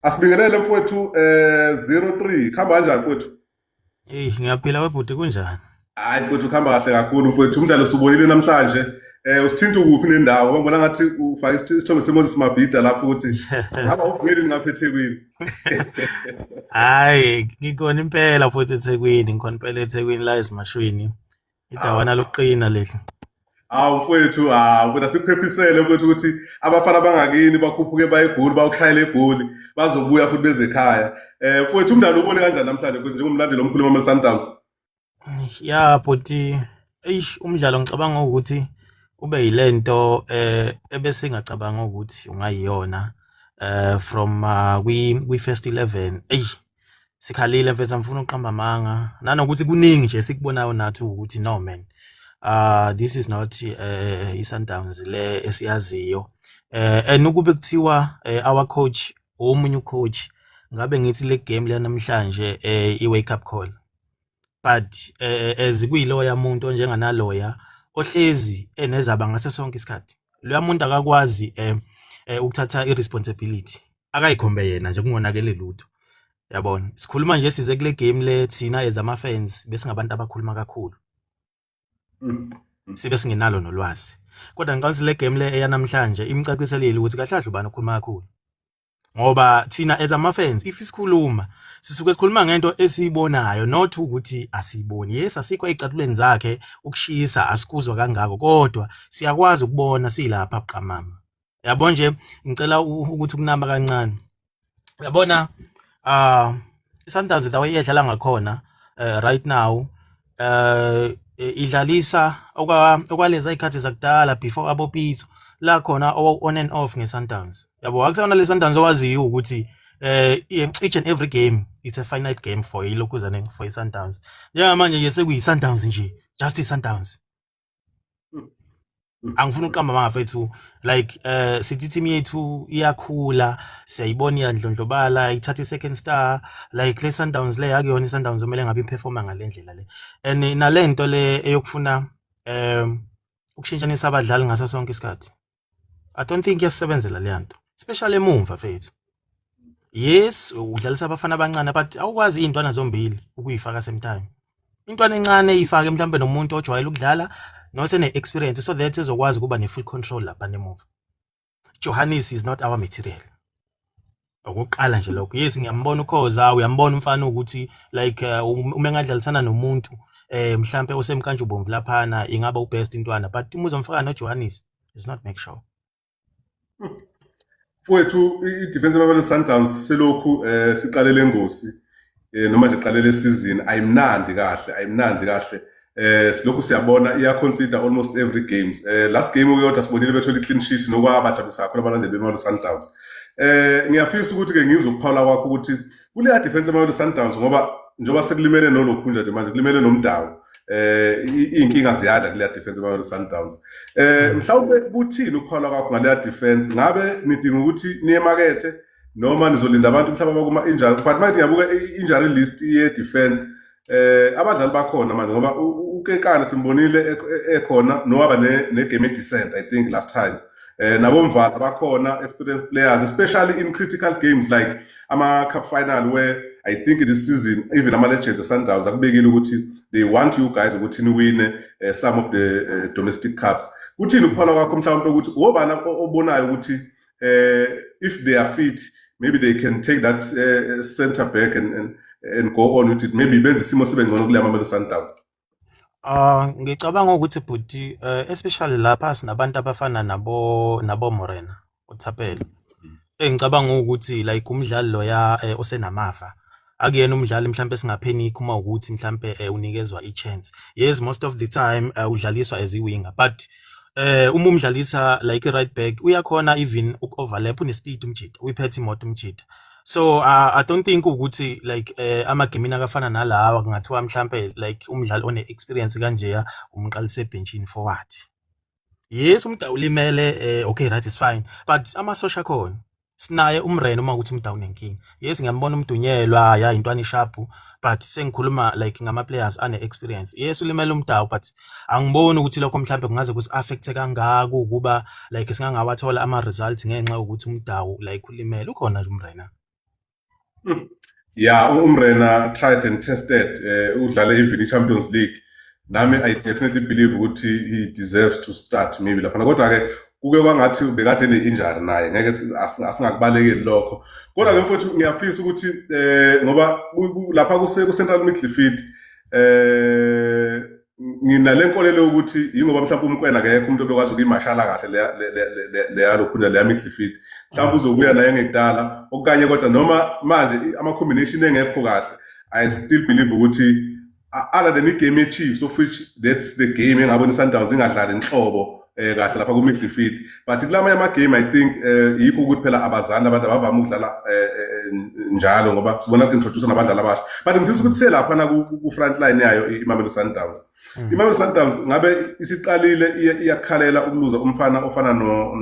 Asibingelele mfowethu, 03, khamba kanjani mfowethu? Eyi, ngiyaphila webhuti, kunjani? Hayi mfowethu, kuhamba kahle kakhulu mfowethu. Umdlalo usubonile namhlanje. Usithinta ukuphi nendawo? Ngoba ngibona ngathi ufake isithombe seMoses Mabhida lapho ukuthi ngaba uvukeli ngapha eThekwini. Hayi, ngikhona impela futhi eThekwini, ngikhona impela eThekwini la eZimashwini. Idawana lokuqina leli. Hawu mfowethu, hawu kodwa sikuphephisele mfowethu ukuthi abafana bangakini bakhuphuke baye eGoli, bawushayela eGoli, bazobuya futhi beze ekhaya. Mfowethu, umdlalo ubone kanjani namhlanje mfowethu, njengomlandeli omkhulu weMamelodi Sundowns? Ya bhuti, eish, umdlalo ngicabanga ukuthi ube yilento ebesingacabanga ukuthi ungayiyona from kwi first 11. Eish, sikhalile mfethu, angifuni ukuqamba amanga. Nanokuthi kuningi nje esikubonayo nathi ukuthi no man. This is not iSundowns le esiyaziyo. And ukube kuthiwa our coach omunye ucoach, ngabe ngithi le game le namhlanje i wake up call. But as kuyiloya muntu onjenganaloya ohlezi enezaba ngaso sonke isikhathi. Loya muntu akakwazi ukuthatha i-responsibility. Akayikhombe yena nje kungonakele lutho. Yabona, sikhuluma nje size kule game le, thina as ama fans besingabantu abakhuluma kakhulu. Sibe singenalo nolwazi. Kodwa ngicabanga ukuthi le game le eyanamhlanje imcaciselile ukuthi kahle kahle ubani okhuluma kakhulu. Ngoba thina as ama fans, if isikhuluma, sisuke sikhuluma ngento esiyibonayo, not ukuthi asiyiboni. Yes, asikho ezicathulweni zakhe, ukushisa asikuzwa kangako, kodwa siyakwazi ukubona silapha buqamama. Yabo nje, ngicela ukuthi ukunama kancane. Uyabona, iSundowns, the way edlala ngakhona right now, idlalisa okwaleza ikhathi zakudala before aboPitso la khona, on and off ngeSundowns. Yabo, akusona le Sundowns owaziyo ukuthi each and every game it's a finite game for ilokhuzane, for iSundowns. Njengamanje nje sekuyi Sundowns nje, just iSundowns. Angifuni ukuqamba amanga mfethu, like sithi team yethu iyakhula, siyayibona iyandlondlobala, ithatha i-second star. Like le Sundowns le akuyona i-Sundowns omele ngabe iperforma ngale ndlela le, and nalento le eyokufuna ukushintshanisa abadlali ngaso sonke isikhathi, I don't think iyasebenzela le nto, especially emumva mfethu. Yes, udlalisa abafana abancane, but awukwazi iy'ntwana zombili ukuyifaka same time. Intwana encane ifake mhlambe nomuntu ojwayele ukudlala nosene-experience, so that ezokwazi ukuba ne-full control lapha nemuva. Johannes is not our material, okokuqala nje lokho. Yes, ngiyambona uKhoza, uyambona umfana ukuthi like uma engadlalisana nomuntu mhlambe osemkantshubomvu laphana, ingaba ubest intwana, but uma uzomfaka noJohannes is not make sure. Mfowethu, i-defense yeMamelodi Sundowns selokhu siqale lengosi, noma nje qale le season, ayimnandi kahle, ayimnandi kahle. Silokhu siyabona iya concede almost every games. Last game uyodwa sibonile bethola i-clean sheet, nokwabajabulisa kakhulu abalandeli beMamelodi Sundowns. Ngiyafisa ukuthi ke ngizwe ukuphawula kwakho ukuthi kuleya defense yeMamelodi Sundowns, ngoba njengoba sekulimele nolokhunja nje manje, kulimele noMdawu, iy'nkinga ziyanda kuleya defense yeMamelodi Sundowns. Mhlawumbe kuthini ukuphawula kwakho ngaleya defense? Ngabe nidinga ukuthi niye emakethe noma nizolinda abantu mhlawumbe abakuma injury? But manje ngiyabuka i-injury list ye-defense, abadlali bakhona manje, ngoba uKekana simbonile ekhona nowaba ne-game decent, I think, last time. Nabomvala bakhona, experienced players, especially in critical games like ama cup final, where I think this season even ama legends Sundowns akubekile ukuthi they want you guys ukuthi niwine some of the domestic cups. Kuthini ukuphawula kwakho mhlawumbe ukuthi obani obonayo ukuthi if they are fit, maybe they can take that center back and go on with it, maybe benze isimo sibe ngcono kule Mamelodi Sundowns? Ngicabanga ukuthi bhuti, especially lapha sinabantu abafana nabo Morena uThapelo. Engicabanga ukuthi like umdlali loya osenamava, akuyena umdlali mhlambe singapanic uma ukuthi mhlambe unikezwa i-chance. Yes, most of the time udlaliswa as i-winger, but uma umdlalisa like i-right back, uyakhona even uku-overlap, une-speed umjida, uyiphethe imoto umjida. So I don't think ukuthi like amagemini akafana nalawa kungathiwa mhlambe like umdlali one experience kanjeya umqalise ebenchini forward. Yes, uMdawu ulimele, okay, right, is fine, but amasosha khona, sinaye uMrena uma ukuthi uMdawu unenkinga. Yes, ngiyambona uMdunyelwa, ya, intwana isharp, but sengikhuluma like ngama players ane experience. Yes, ulimele uMdawu, but angiboni ukuthi lokho mhlambe kungaze kusi affect kangako ukuba like singangawathola ama results ngenxa yokuthi uMdawu like ulimele. Ukhona nje uMrena. Yeah, uMorena tried and tested, udlale even i-Champions League. Nami I definitely believe ukuthi he deserves to start maybe laphana, kodwa-ke kuke kwangathi bekade ene-injury naye, ngeke asingakubalekeli lokho. Kodwa-ke mfowethu, ngiyafisa ukuthi ngoba lapha ku-central midfield nginale nkolelo yokuthi yingoba mhlawumbe uMokoena akekho umuntu obekwazi ukuyimashala kahle leya lokhunja, leya midfield. Mhlawumbe uzobuya naye ngekudala okanye, kodwa noma manje ama-combination engekho kahle, I still believe ukuthi other than igame ye-Chiefs, of which that's the game engabona i-Sundowns ingadlali nhlobo kahle lapha ku-midfield, but kulamanye ama-game I think yikho ukuthi phela abazani, abantu abavame ukudlala njalo, ngoba sibona ku-introduce nabadlali abasha. But ngifisa ukuthi selaphana ku-front line yayo iMamelodi Sundowns. IMamelodi Sundowns ngabe isiqalile iyakhalela ukuluza umfana ofana no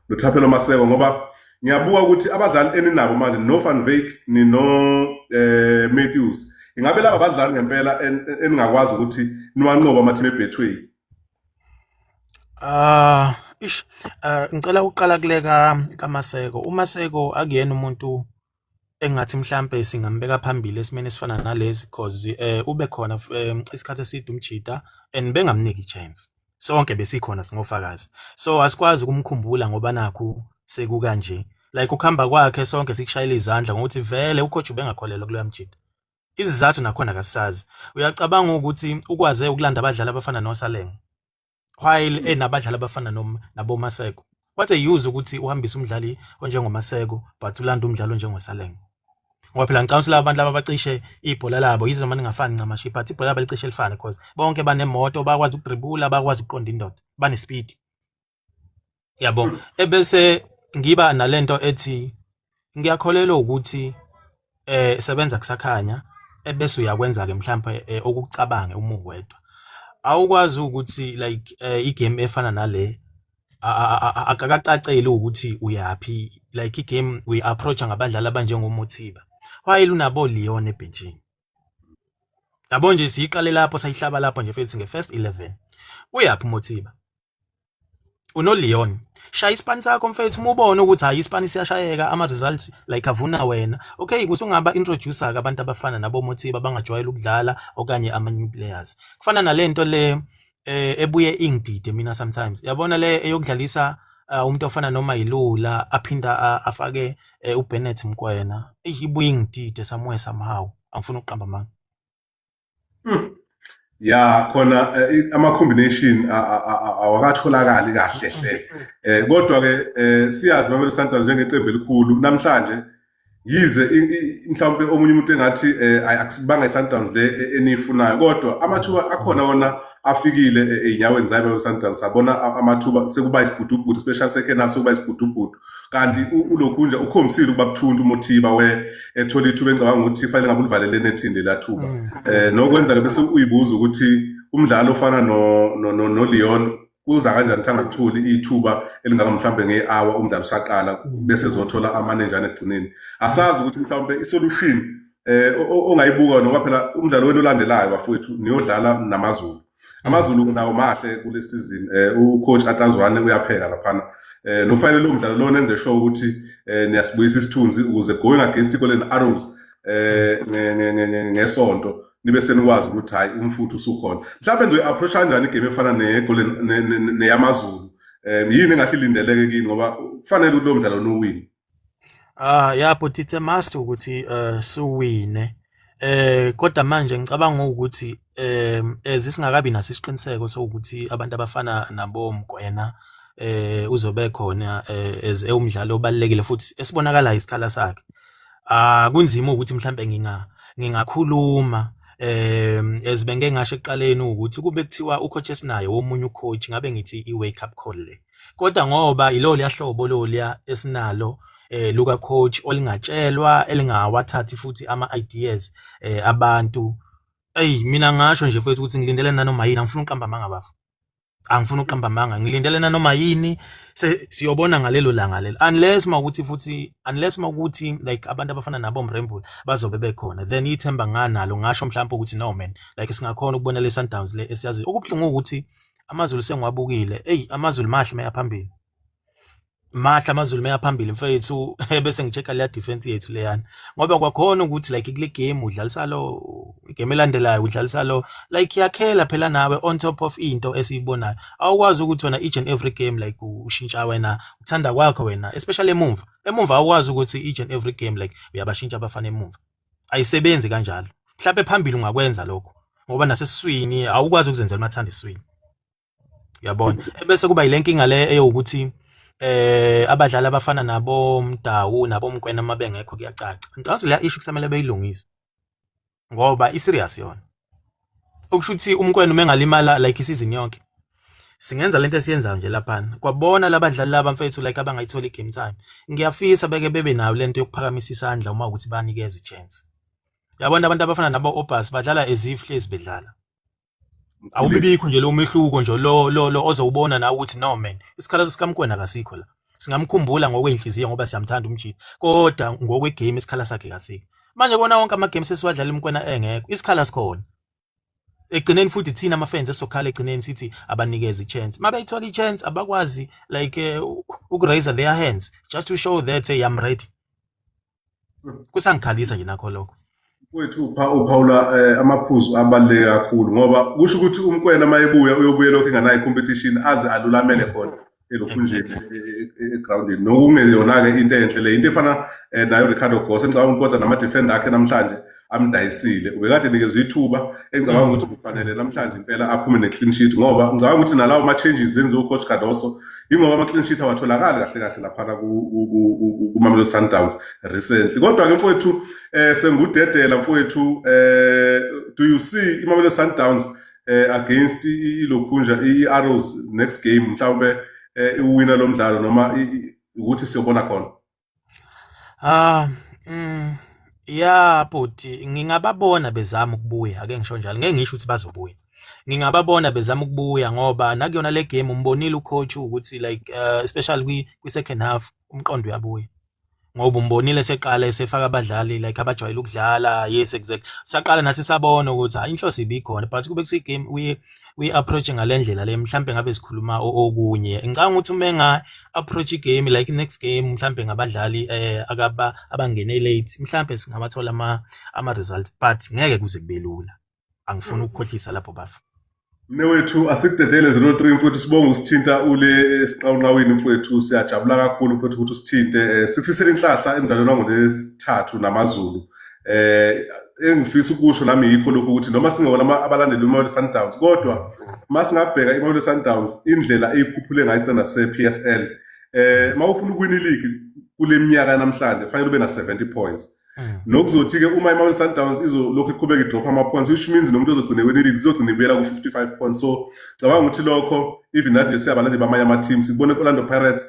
noThapelo Maseko, ngoba ngiyabuka ukuthi abadlali eninabo manje, no Van Wyk, nino Matthews, ingabe laba badlali ngempela eningakwazi ukuthi niwanqobe ama-team eBetway? Ah, ish, ngicela ukuqala kuleka kaMaseko. UMaseko akuyena umuntu engathi mhlambe singambeka phambili esimeni esifana nalezi, cause ube khona isikhathi eside umjida and bengamniki i-chance. Sonke besikhona, singofakazi. So asikwazi ukumkhumbula ngoba nakhu sekukanje. Like ukuhamba kwakhe sonke sikushayela izandla ngokuthi vele ucoach ubengakholelwa kuloya mjida. Izizathu nakhona kasisazi. Uyacabanga ukuthi ukwaze ukulanda abadlali abafana noSaleng while enabadlali abafana naboMaseko? What a use ukuthi uhambise umdlali onjengoMaseko but ulanda umdlali onjengoSaleng? Ngoba phela ngicabanga ukuthi laba bantu laba bacishe ibhola labo yize noma lingafani ncamashi, but ibhola labo licishe lifane because bonke banemoto, bakwazi ukudribula, bakwazi ukuqonda indoda, bane-speed. Yabo. Ebese ngiba nalento ethi ngiyakholelwa ukuthi sebenza kusakhanya, ebese uyakwenza ke mhlawumbe okucabange uma uwedwa. Awukwazi ukuthi like igame efana nale akakacaceli ukuthi uyapi, like igame we approach ngabadlali abanjengoMothiba while unabo Leon ebhenchini. Yabo nje, siyiqale lapho, sayihlaba lapho nje futhi nge-first 11. Uyaphi uMothiba? Uno Leon. Shaya isipani sakho mfethu, uma ubona ukuthi hayi, isipani siyashayeka, ama results like avuna wena. Okay, kusungaba introducer ke abantu abafana nabo Mothiba abangajwayele ukudlala okanye ama new players. Kufana nalento le ebuye ingidide mina sometimes. Yabona le eyokudlalisa umuntu ofana noma yilula aphinda afake uBennett Mokoena. Eyi, ibuye ingidide somewhere somehow. Angifuni ukuqamba amanga. Ya, khona ama combination awakatholakali kahle hle. Kodwa ke siyazi Mamelodi Sundowns njengeqembu elikhulu namhlanje, yize mhlawumbe omunye umuntu engathi akusibanga iSundowns le eniyifunayo, kodwa amathuba akhona wona afikile ey'nyaweni zayo Mamelodi Sundowns. Sabona amathuba sekuba isibhudubhudu, special second half sekuba isibhudubhudu, kanti ulokhunja ukhombisile ukuba buthuntu uMothiba we ethola ithuba engicabanga ukuthi fanele ngabe ulivalele nethini lela thuba. Nokwenza ke bese uyibuza ukuthi umdlalo ofana no Leon kuza kanjani ukuthi angatholi ithuba elingaka mhlambe nge-hour umdlalo usaqala, bese ezothola amanenjana ekugcineni. Asazi ukuthi mhlawumbe isolution ongayibuka, ngoba phela umdlalo wenu olandelayo bafowethu niyodlala namaZulu. AmaZulu nawo mahle kule season, ucoach Arthur Zwane uyapheka laphana. Nokufanele lo mdlalo lo nenze sure ukuthi niyasibuyisa isithunzi ukuze going against iGolden Arrows ngesonto nibe senikwazi ukuthi hayi, umfutho usukhona. Mhlawumbe nizoyi-approach kanjani igame efana neGolden neyamaZulu? Yini engahle ilindeleke kini, ngoba kufanele ukuthi lo mdlalo niwine? Ah yeah, but it's a must ukuthi siwine. Kodwa manje ngicabanga ukuthi as singakabi naso isiqiniseko sokuthi abantu abafana nabo Mokoena uzobe khona as ewumdlalo obalekile futhi esibonakala isikhala sakhe. Ah, kunzima ukuthi mhlambe ngingakhuluma as bengeke ngasho ekuqaleni ukuthi kube kuthiwa ucoach esinayo womunye ucoach, ngabe ngithi i-wake up call le. Kodwa ngoba ilo liyahlobo loliya esinalo luka coach olingatshelwa, elingawathathi futhi ama ideas abantu. Ey, mina ngasho nje mfethu ukuthi ngilindele nanoma yini, angifuni ukuqamba amanga bafo. Angifuni ukuqamba amanga, ngilindele nanoma yini, siyobona ngalelo langa lelo. Unless mawukuthi futhi, unless mawukuthi like abantu abafana nabo Mrembula bazobe bekhona, then ithemba nganalo, ngasho mhlawumbe ukuthi no man, like singakhona ukubona le Sundowns le esiyazi. Okubuhlungu ukuthi AmaZulu sengiwabukile. Ey, AmaZulu mahle meya phambili. Mahle AmaZulu meya phambili, mfethu, bese ngi-check-a leya defense yethu leyana, ngoba kwakhona ukuthi like kule game udlalisa lo, igame elandelayo udlalisa lo, like yakhela phela nawe on top of into esiyibonayo. Awukwazi ukuthi wena each and every game like ushintsha wena uthanda kwakho wena, especially emumva. Emumva awukwazi ukuthi each and every game like uyabashintsha abafana emumva, ayisebenzi kanjalo. Mhlawumbe phambili ungakwenza lokho, ngoba nasesiswini awukwazi ukuzenzela umathanda esiswini, uyabona. Bese kuba ile nkinga le eyokuthi abadlali abafana nabo Mdawu nabo Mkwena uma bengekho kuyacaca. Ngicabanga ukuthi leya issue kusamele beyilungise ngoba i-serious yona. Okusho ukuthi uMkwena uma engalimala like isizini yonke, singenza lento esiyenzayo nje laphana kwabona labadlali laba, mfethu, like abangayithola i-game time. Ngiyafisa beke bebe nayo lento yokuphakamisa isandla uma ukuthi banikezwe i-chance, yabona. Abantu abafana nabo Obas badlala as if hlezi bedlala, awubibikho nje lo mehluko nje lo ozowubona nawe ukuthi no man, isikhala sikaMkwena kasikho la. Singamkhumbula ngokweinhliziyo ngoba siyamthanda umjita, kodwa ngokwegame isikhala sakhe kasikho. Manje kona wonke ama-game sesiwadlala uMkwena engekho, isikhala sikhona egcineni. Futhi thina ama-fans esizokhala egcineni sithi abanikeze i-chance. Uma beyithola i-chance, abakwazi like uku-raise their hands just to show that, hey, I'm ready. Kusangikhalisa nje nakho lokho. Mfowethu, uphawula amaphuzu abaluleke kakhulu, ngoba kusho ukuthi uMkwena uma ebuya uyobuya lokhu engenayo i-competition aze alulamele khona elokhunjeni egroundini, nokungeyona-ke into enhle le. Into efana nayo Ricardo Goss, engicabanga ukuthi kodwa nama-defender akhe namhlanje amdayisile. Ubekade nikezwe ithuba, engicabanga ukuthi kufanele namhlanje impela aphume ne-clean sheet, ngoba ngicabanga ukuthi nalawo ma-changes zenziwe ucoach Cardoso ingoba ama-clean sheet awatholakali kahle kahle laphana ku-Mamelodi Sundowns recently. Kodwa-ke mfowethu, sengudedela mfowethu, do you see iMamelodi Sundowns against ilokhunja i-Arrows next game mhlawumbe iwina lo mdlalo, noma ukuthi siyobona khona? Ah, ya bhuti, ngingababona bezama ukubuya, ake ngisho njalo. Ngeke ngisho ukuthi bazobuya. Ngingababona bezama ukubuya ngoba nakuyona le game umbonile ucoach ukuthi like especially kwi second half umqondo uyabuya. Ngoba umbonile seqala esefaka abadlali like abajwayele ukudlala. Yes, exactly. Saqala nathi sabona ukuthi hayi, inhloso ibikhona, but kube kusi game we approach ngale ndlela le, mhlambe ngabe sikhuluma okunye. Ngicabanga ukuthi uma enga approach igame like next game mhlambe ngabadlali akaba abangene late, mhlambe singabathola ama results, but ngeke kuze kube lula. Angifuni ukukhohlisa lapho, bafa. Mnewethu, asikudedele 03 mfowethu, sibonge usithinta ule esiqawunqawini mfowethu, siyajabula kakhulu mfowethu ukuthi usithinte. Sifisela inhlahla emdlalweni wangolesithathu namaZulu. Engifisa ukusho nami yikho lokhu ukuthi noma singewona abalandeli beMamelodi Sundowns, kodwa masingabheka iMamelodi Sundowns indlela eyikhuphule ngayo standard se-PSL, mawufuna ukuwina ileague kule minyaka namhlanje fanele ube na 70 points. Nokuzothi-ke uma iMamelodi Sundowns izolokhu iqhubeka idropha ama-points, which means nomuntu ozogcina ewina ileague izogcina ibuyela ku-55 points. So cabanga ukuthi lokho, even nathi nje siyabalandeli bamanye ama-teams, sikubone ku-Orlando Pirates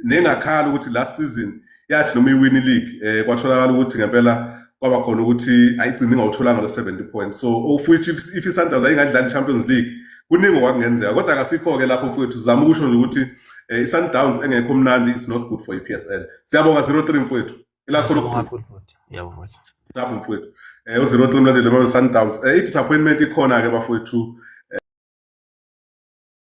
nengakhala ukuthi last season yathi noma iwin league, kwatholakala ukuthi ngempela kwaba khona ukuthi ayigcine ingawutholanga lo 70 points. So of which if iSundowns ayingadlali i-Champions League, kuningi okwakungenzeka, kodwa akasikho-ke lapho mfowethu. Sizama ukusho nje ukuthi i-Sundowns engekho mnandi is not good for i-PSL. Siyabonga 03 mfowethu, elakho. Siyabonga kakhulu bhuti. Yebo bhuti. Lapho mfowethu, u-03 mlandeli weMamelodi Sundowns, i-disappointment ikhona-ke bafowethu.